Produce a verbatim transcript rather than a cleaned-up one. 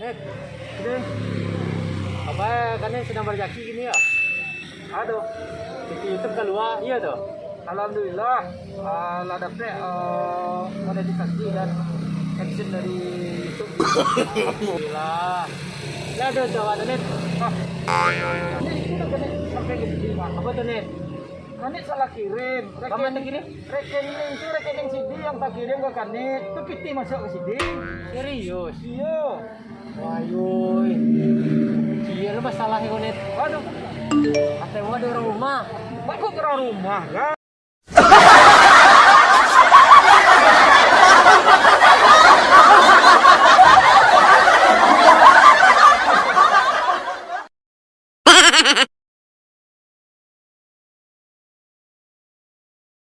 Eh, ini. Apa, kan ini sedang berjaki gini ya? Aduh. Di YouTube keluar, iya tuh. Alhamdulillah, ah, lah dapet, eh, monetisasi dan action dari YouTube. Alhamdulillah. Lah, ada jawab, Net. Ah. Ini kita kena sampai ke sini, Pak. Apa tuh, Net? Kanit salah kirim. Kamu yang kirim? Rekening itu rekening sidi yang tak kirim ke Kanit. Itu pitih masuk ke sidi. Serius? Iya. Wayuy. Iya, lu masalah, Net. Waduh. Atau ada orang rumah. Bagus orang rumah, kan?